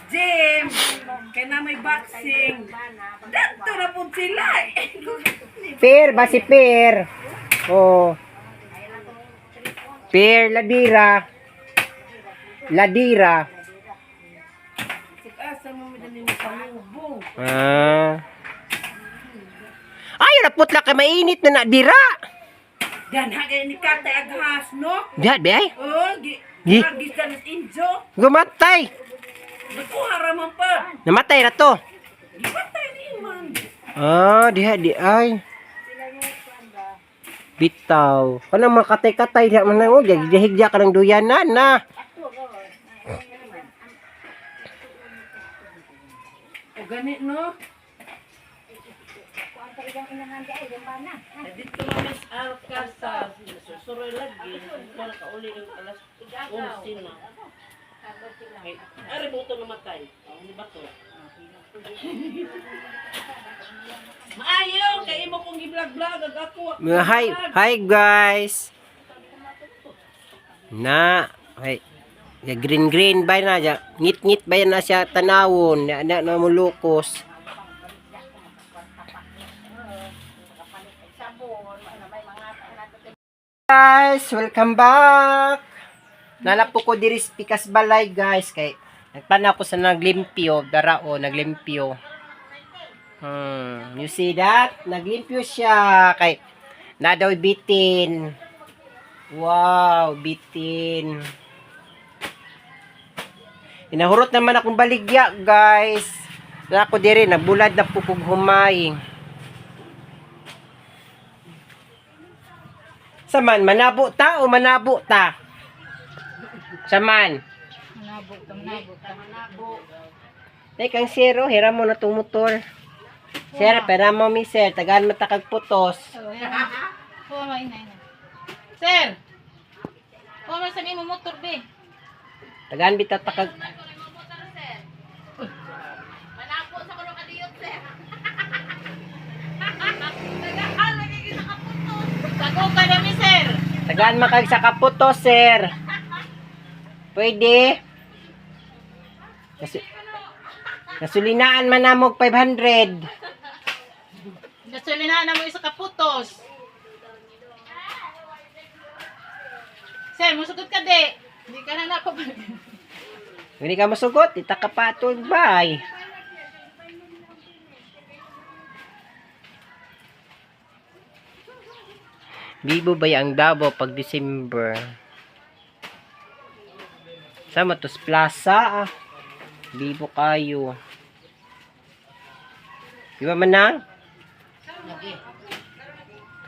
Gym! Kaya na may boxing. Dato na po sila eh. Per, ba si Per? Oh. Per, Ladira. Ladira. Asa mo mo dali mo palubong. Ah. Ay, naputla kay mainit na nadira. Dan hagay ni Katay aghas, no? Diyan, be ay. Oh, gi Gi. Gisan is injo. Gumatay. Nakuha ra man pa. Namatay ra to. Gipatay ni man. Ah, diha di ay. Bitaw. Kanang mga katay-katay diha man nang oh, higya ka ng duyanan na. O gani no? Dito na Miss Alca sa susuroy lagi. Wala ka uli ng alas 11 na. Ay, ari buto namatay. Oh, hindi ba to? Maayo kay imo kong gi-vlog-vlog ag ako. Mga hi, hi guys. Na, ay. Ya green green ba na ya. Ngit-ngit ba na siya tanawon na na, na mulukos. Guys, welcome back. Nalapo ko diri sa Pikas Balay guys kay nagtanaw ko sa naglimpyo, darao naglimpyo. You see that? Naglimpyo siya kay na daw bitin. Wow, bitin. Inahurot naman akong baligya, guys. Na ako diri nabulad na po kog humay. Saman, manabo ta o manabo ta? Saman. Manabo ta, manabo ta. Nay kang zero, hira mo na tong motor. Sir, pera mo mi sir, tagaan mo ta kag putos. Oh, yan. Oh, may ina, ina. Sir! Oh, may sa mo motor, be. Tagaan bita ta kag Manabo sa kuno kadiyot, sir. Tagaan lagi sa kaputos. Tago ka na mi, sir. Tagaan makag sa kaputos, sir. Pwede. Kasi Nasulinaan man namog 500. Gasolina na mo isa kaputos. Sir, musugot ka de. Hindi ka na napabalik. Hindi ka masugot, ita ka patol, bye. Bibo ba ang Davao pag December? Sa Matos Plaza ah. Bibo kayo. Di ba manang?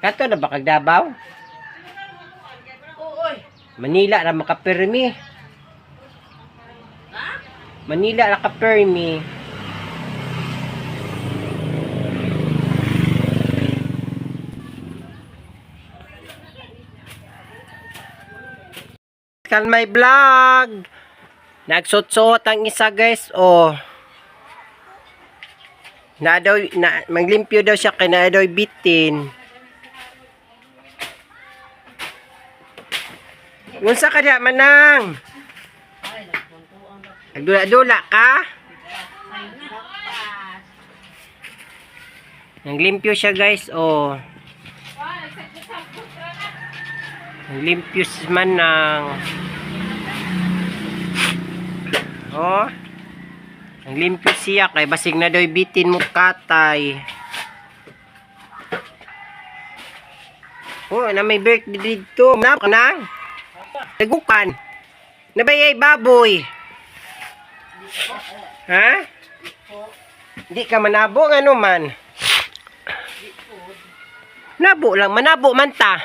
Kato na ba kag Davao? Oy. Manila ra makapirmi. Manila ra kapirmi. Kan my vlog. Nagsuot-suot ang isa guys oh. Na daw na maglimpyo daw siya kay na daw bitin. Unsa ka diha manang? Nagdula-dula ka? Naglimpyo siya guys, oh. Naglimpyo si manang. Oh. Naglimpyo siya kay basig na daw bitin mo katay. Oh, na may birthday dito. Na nang. Tagukan. Nabayay baboy. Ha? Di ka manabo nga man. Nabo lang, manabo man ta.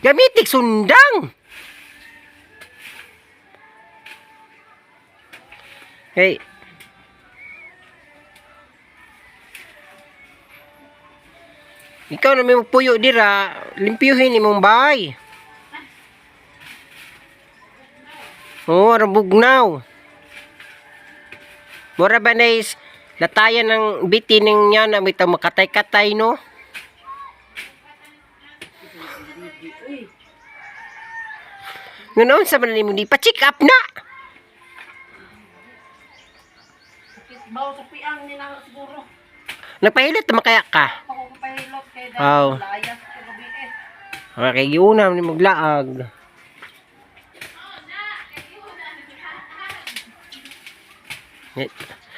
Gamitik sundang. Hey. Ikaw na may puyo dira, limpyuhin imong bahay. Oo, oh, bugnaw. Mura ba na is latayan ng bitin ng niya na may makatay-katay, no? Ngano sa man nimo di pa check up na. Sakit baw sa piang ni na siguro. Nagpahilot naman kaya ka. Ako ko pahilot kay Aw. dahil layas ko gabi eh. Okay, giuna ni maglaag.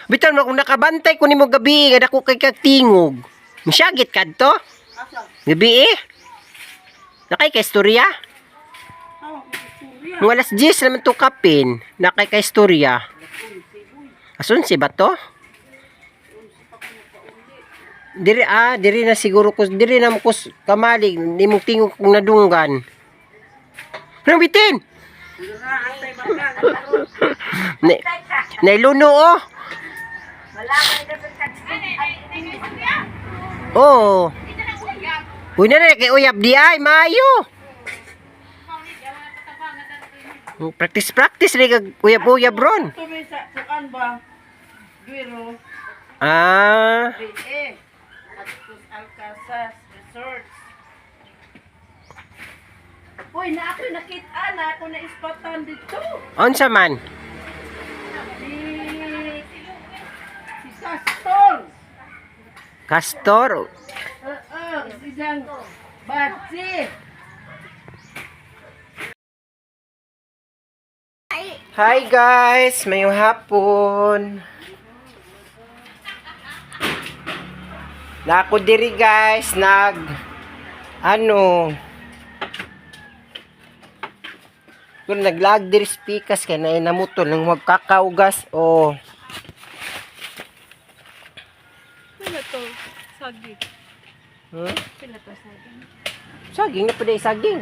Bitaw mo kung nakabantay ko nimo gabi, nga dako kay kag tingog. Misyagit kadto? Asa? Gabi eh. Nakay kay istorya? Oh, istorya. Mga alas 10 naman to kapin. Nakay kay istorya. Asun si ba to? Diri diri na siguro ko diri na mo ko kamalig nimong tingog kung nadunggan. Anong bitin? Dira antay baka. Na, nailuno oh. Oo. Uy na na kay uyab di ay maayo. Practice practice rin kag uyab-uyab ron. Ito may sa kuan ba? Guero. Ah, Eh. At Alcazas Resorts. Uy, na ako nakita na ako na ispatan dito. unsa man? Si Castor. Castor. Oo, isang batsi. Hi guys, mayong hapon. Nako diri guys, nag ano kung naglag diri spikas kay na namutol nang magkakaugas o Pila to? Sagi. hmm? Pila to sagi. Saging na pala saging.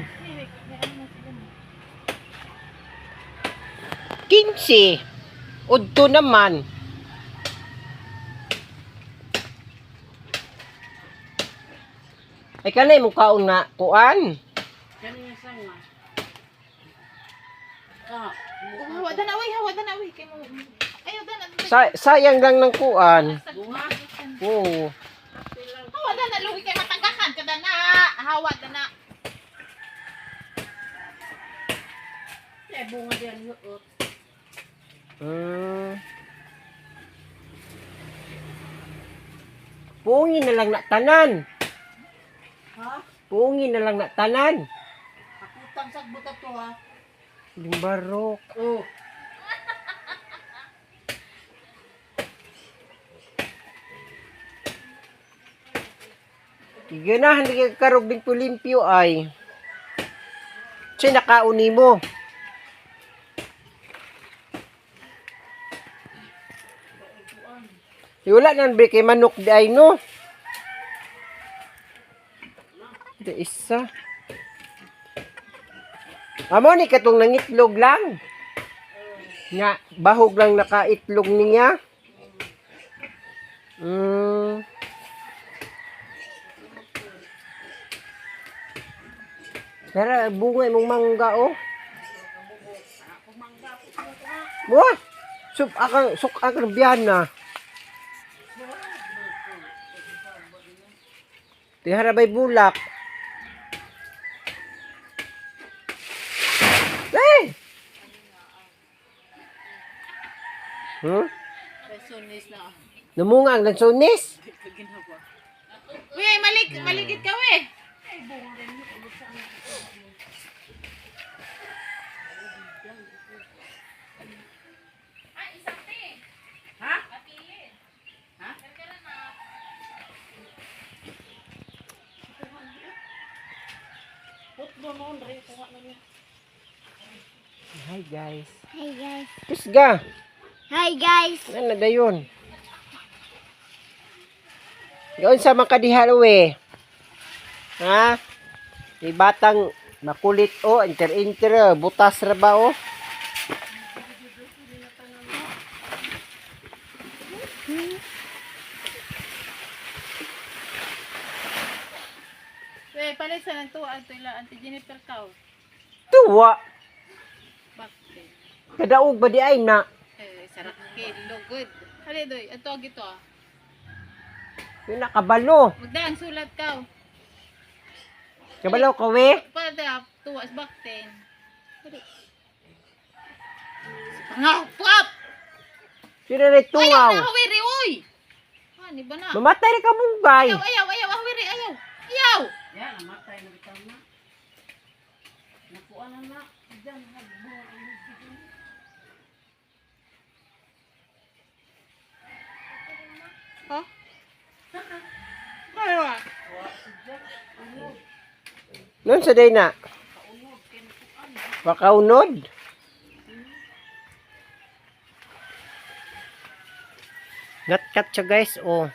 15. Udto naman. Ay kanay mo kaon na kuan. Kani sanga. Ah, Hawa na uy, hawa na uy kay mo. Ayo dan. Sayang lang ng kuan. bunga. Oo. Hawa na luwi kay matagakan kada na. Hawa na. Eh, bunga diyan huot. Puungin na lang na tanan. Ha? Puungin na lang na tanan. Akutang sagbot ato ha. Limbarok. Oh. Ganahan lagi karog din ko limpyo ay. Siya nakauni mo. Di wala nang kay manok di ay no. Di isa. Amo ni katong nangitlog lang. Nga bahog lang nakaitlog niya. Pero bunga imong mangga oh. Buwa. Sup akang suk akang biyana. Tihara bay bulak. Eh! Lansones na. Namunga ang lansones. Uy, ay, malik, maligid ka we. Ha? Ha? Putlo noon, rin kuha na niya. Hi guys. Hi guys. Tusga. Hi guys. Ano na dayon? Gaon sa mga kadihalo eh. Ha? May batang makulit o, oh, inter-inter, butas ra ba oh? We, palit sa nang tuwa ato ila Auntie Jennifer Kao. Tuwa. Bakit? Kadaog ba di ay na? Eh, sarap kay lugod. Hali doy, ato gito ah. Yung nakabalo. Magdaan sulat ka. Kabalo ka we? Para tuwa sa bakten. Dali. Nga, pop! Sila rin Ayaw tungaw. na, hawiri, oy! Ah, ni ba na? Mamatay rin ka munggay. Ayaw, ayaw, ayaw, hawiri, ayaw. Ayaw! Yan, namatay na bitaw na. Nakuha na na. Diyan, nagbuha. Ha? Ayaw ah. Noon sa day na. Pakaunod. Ngatkat siya guys, oh.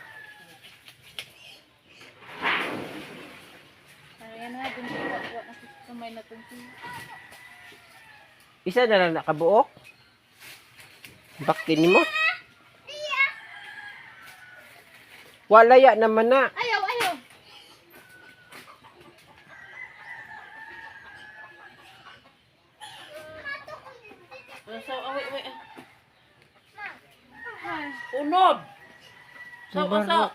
Ayan na, dun sa wa na kamay na tungkol. Isa na lang nakabuok. Bakti nimo. Walaya naman na. Ayaw, ayaw. So, away, away. Unod! So, Sobrang- so.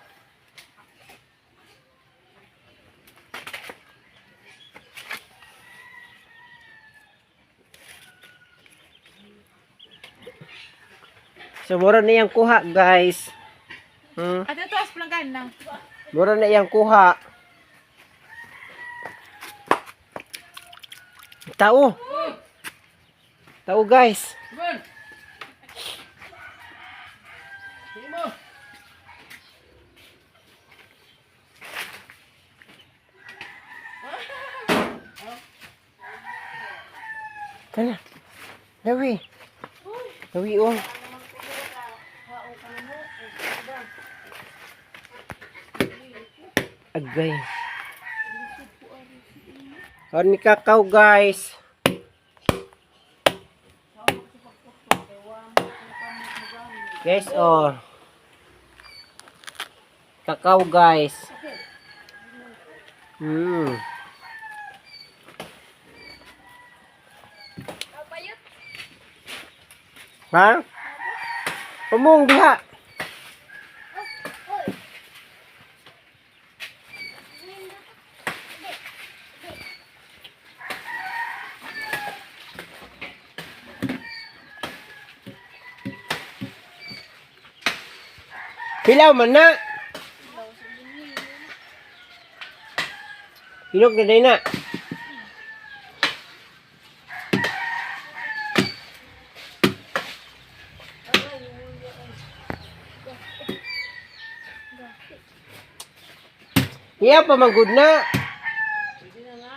So, mura na iyang kuha, guys. At ito, as planggan na. Mura na iyang kuha. Tao. Tao, guys. Run! Sige mo! Kana. Dawi. Dawi, oh. Agay. Kaon mi kakao, guys. Guys, oh. Kakao, guys. Ha? Pamung diha. Hilaw man na. Hinog na day na. Iya pa man gud na. Pwede na na.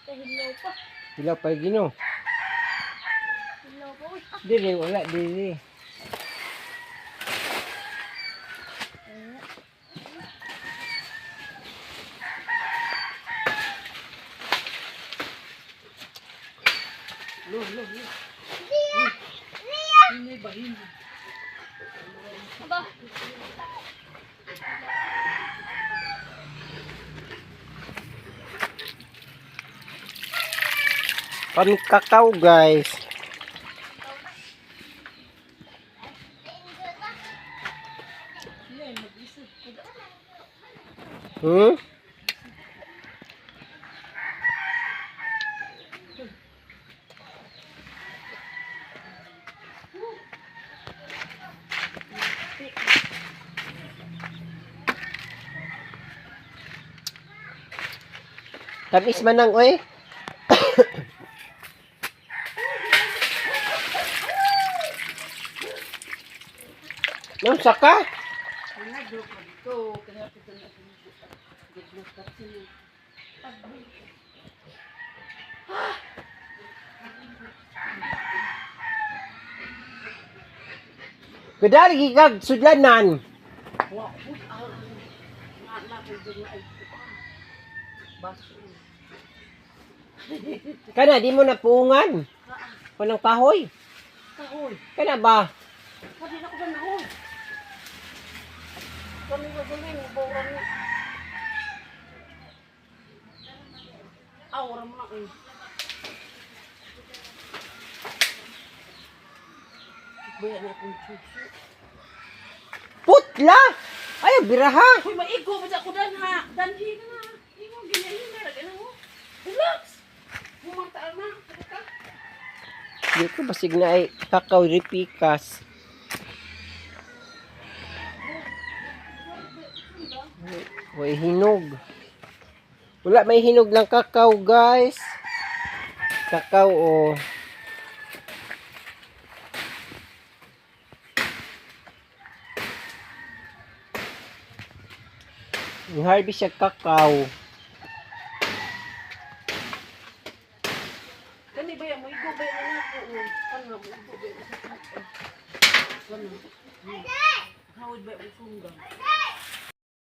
Hilaw pa. Hilaw pa gino. Hilaw pa. Uy. Dili wala dili. Lo, lo, lo. Hindi ba, hindi. Aba. Pan kakao guys. Tamis man ang oy. Nung saka? Naglo pa dito. Kaya ito na giglo ka siya. Gadali gigag sudlanan. Wa, uy, ah, na, na, na, na, ay, baso. Kana di mo na puungan. Walang kahoy. Kahoy. Kana ba? Pwede na ko ba nahoy? Kami ba galing, bawran na. Aura mo na eh. Buya na akong chuchu. Putla! Ay, biraha! Uy, maigo ba ako dan ha? Danhi ka na. Ingo ganyan yun na mo. Relax. Bumata na. Ano ka? Di ko basig na ay kakaw ripikas. Way hinog. Wala may hinog lang kakao, guys. Kakao oh. Yung harvest siya kakao. Kani ba yan? Maigo ba yan na ako? Ano? Maigo ba yan sa ako? Ano? Hawid ba yung sunggang?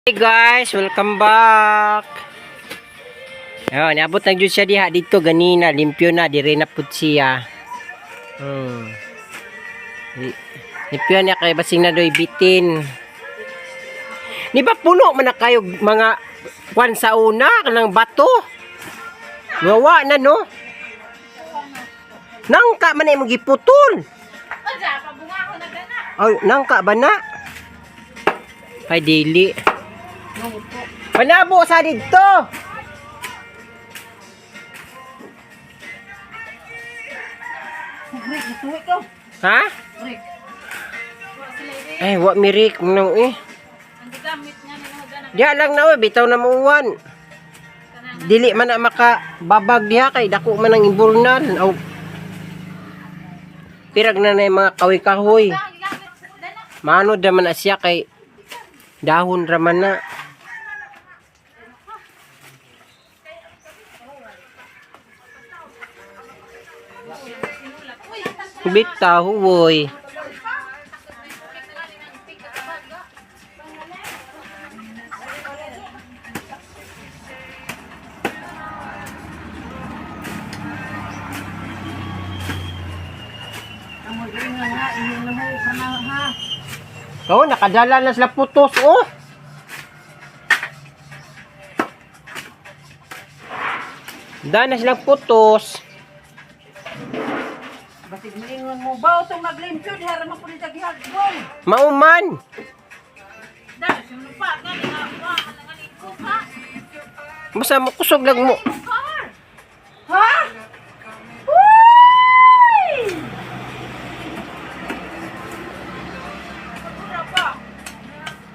Hey guys, welcome back. Ayun, niabot na jud siya diha dito ganina, limpyo na dire na pud siya. Limpyo na kay basing na doy bitin. Di ba puno man na kayo mga kwan sa una kanang bato? Wawa na no. Nangka man na imong giputol. Aja, pabunga ako na gana. Ay, nangka ba na? Ay, dili. Panabo sa dito! Rick, natuwi ko. Ha? Rick. Wa sila iri. Ay, wa mirik nang eh. Ang gigamit nga nila gana. Diha lang na oy, bitaw na muuwan. Dili man na makababag diha kay dako man ang imburnal. Aw. Pirag na na yung mga kahoy-kahoy. Ang gigamit sa dana. Maano man na siya kay dahon raman na. Bitaw, huwoy. Amo nga nga, inyong na mo kana ha. Oh, nakadala na sila putos, oh. Dala na silang putos. Basig moingon mo ba tong naglimpyo diha ra man pud ta gihagboy. Mauman. Dana sinupa gani nga wa nga ko ka. Basta mo kusog lang mo. Car. Ha? Uy! Pura pa.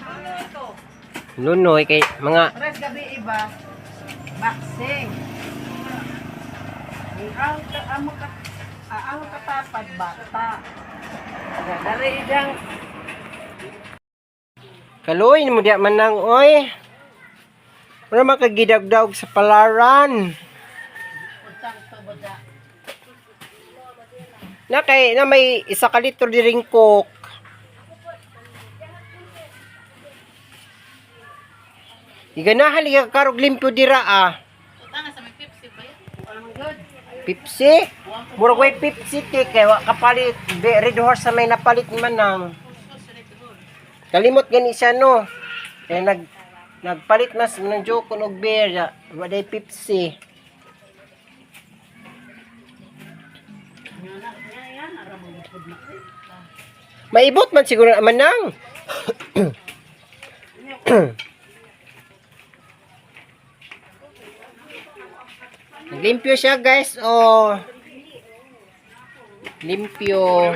Ano ito? Lunoy kay mga Pares gabi iba. Boxing. Ang amo ka ang katapad bata. Dari idang kaloy mo diya manang oy. Wala makagidagdag sa palaran. utang to boda. Na kay na may isa ka litro di ring coke. Iganahan liga karog limpyo dira ah. Utang sa may Pepsi ba yan? Ang good. Pipsi. Murag way Pipsi ti kay wa kapalit Red Horse sa may napalit man ang. Kalimot gani siya no. Kay nagpalit mas ng joke og beer ya, wa day Pipsi. Maibot man siguro na manang. Limpyo siya guys oh. Limpyo.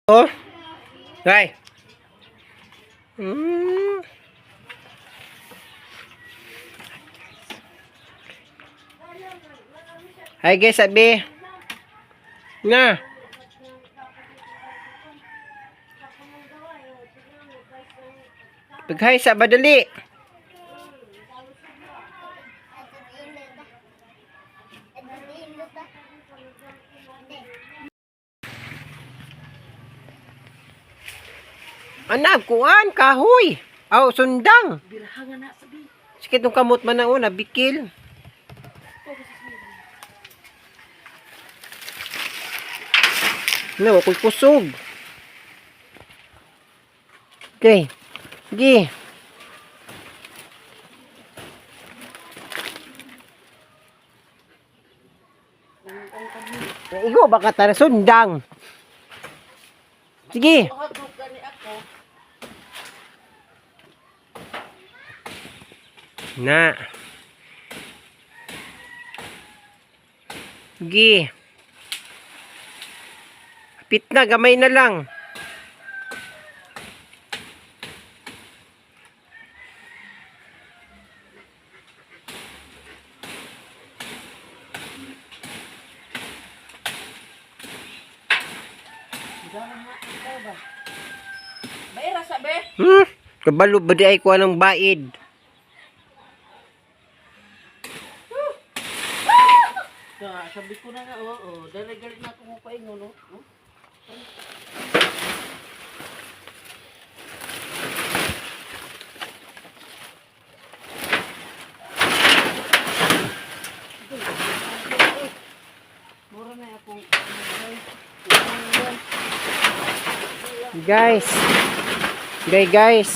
Oh. Ay. Hi guys, sabi. Na. Paghay sa badali. Anag, kuan, kahoy. Aw, sundang. Biraha nga na sabi. Sikit nung kamot man ang una, bikil. No, ako'y kusog. Okay. Sige. Igo baka tara sundang. Sige. Mahadlok gani ako. Na. Sige. Pit na, gamay na lang. Baira sa be. Kabalo ba di ay kuha ng baid? Sa, sabi ko na nga, oo, dali galit na akong paingon, no? No? Mura na akong Guys. Guys, guys.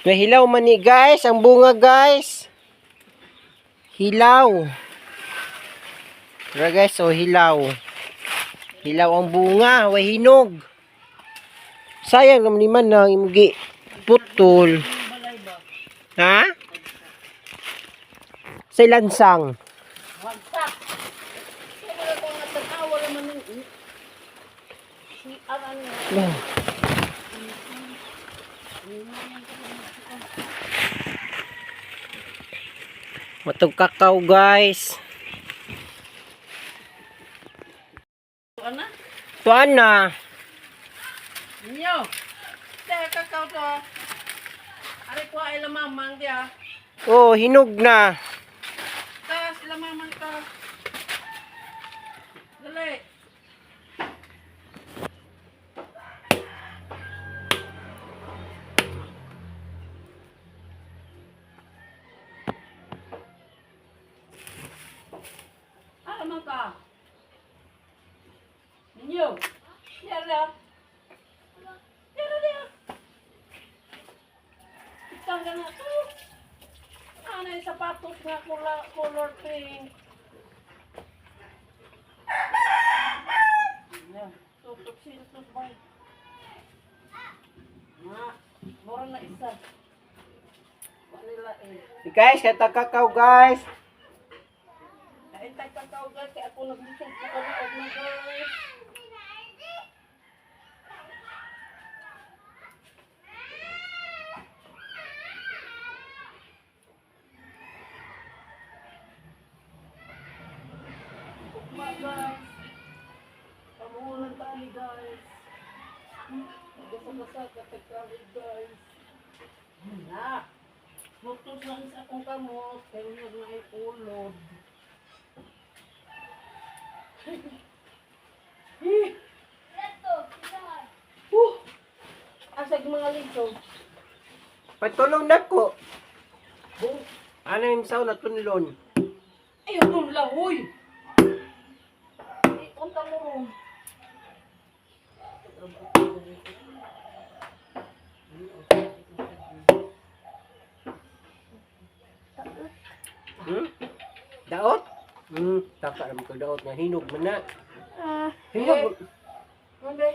Nahilaw man ni guys, ang bunga guys. Hilaw. Tara guys, oh hilaw. Hilaw ang bunga, way hinog. Sayang naman ni Manang imugi putol. Ha? Sa lansang. Wagsak. Kaya wala ko nga tanawa naman ng si ang ano. Matog kakao guys. Ana? Tuan na. Inyo. Teka kakao to. Ari ko ay lamamang dia. Oh, hinog na. Tas lamamang ta. Dali. Ah, lamang ka. Ninyo. Yara. Yara dia. Itang ka na. Oh. Ano yung sapatos nga color pink? Yeah. Tutok sintos ba? Na, mura na isa. Manila eh. Guys, katag kakao guys. Kain tayo kakao guys, kaya ako naglusog ko kami og na guys. Ugma guys. Pamulan tayo guys. Nagasa-gasa katagkawid guys. Na. Mutos lang sa akong kamot, kaya nga na ay ulod. Asag mga liso. Patulong na ko. Ano yung saw na tunlon? Ayun nun lang, huy! Unta mo ron. Daot? Taka naman ko daot nga hinog man na. Hinog. Hindi.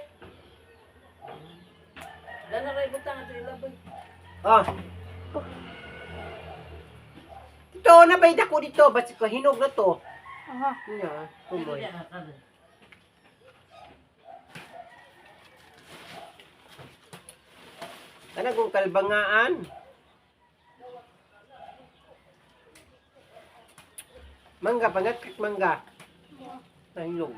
Dana ray butang ato ilabay. Ah. Ito na ba dako dito? Basta ko hinog na to. Aha. Nga, tumoy. Ana kung kalbangaan. Mangga, pangat mangga. Nahilog.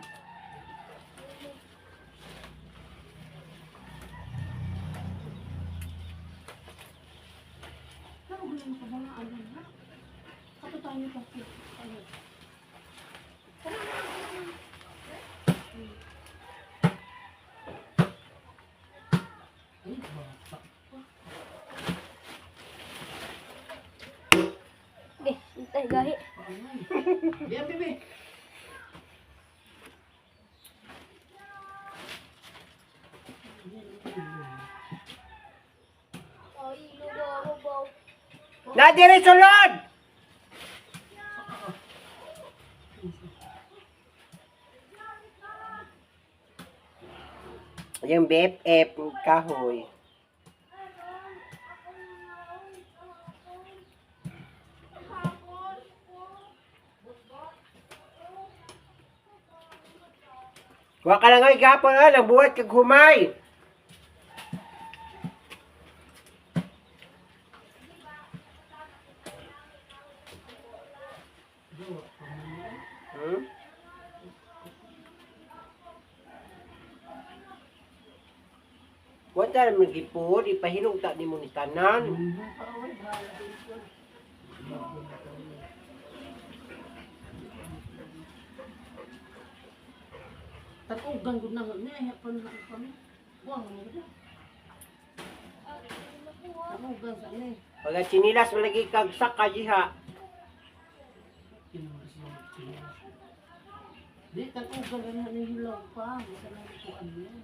Diyan, bebe. Ay, lulo, bo. Na dire sulod. Yung BFF kahoy. Wa ka lang ay gapon ah, nagbuhat kag humay. Hmm? Wa ta man gipod, ipahinog ta nimo ni tanan. Tag-ugan gud na niya pa na pa ni. Buang mo gud. Tag-ugan sa ni. Pag chinilas malagi kag saka diha. Di tag-ugan na ni hilaw pa, bisa na ko ano yan.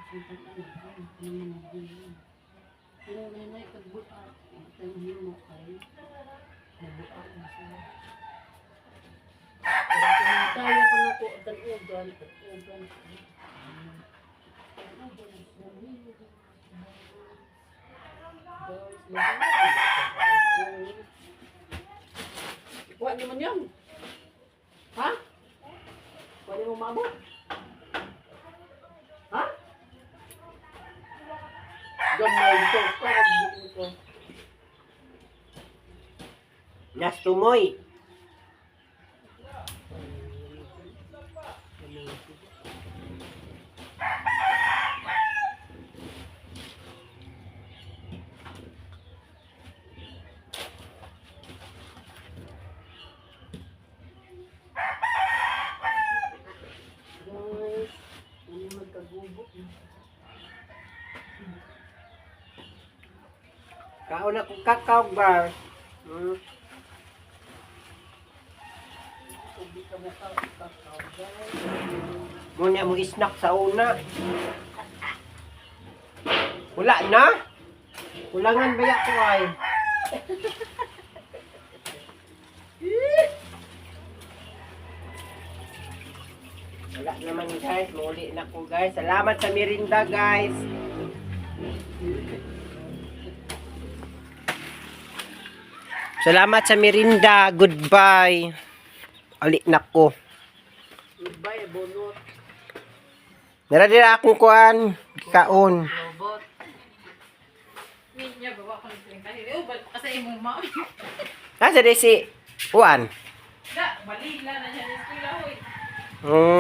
Kasi tag-ugan ano man gud. Pero nanay kag buak, tayo himo kay nabuak na siya. Kaya pa na ko tag-ugan, tag-ugan. Kuha ni man yan. Ha? Kuha ni mo maabot? Ha? Gamay to. Karabot ko. Nastumoy. Guys, hindi magkagubot. Kaon na kong kakao bar. Hmm. Hindi ka makakakaw, guys. Muna mo snack sa una. Wala na. Kulangan ba ko ay? Wala naman guys, muli na ko guys. Salamat sa merinda guys. Salamat sa merinda. Goodbye. Ali na ko. Goodbye, bonot. Nara dira akong kuan, kaon. Robot. Niya gawa ko ng kahili. Oh, balik ka sa imong ma'am. Asa di si Juan? Da, balila na siya sa eskwela hoy. Hmm.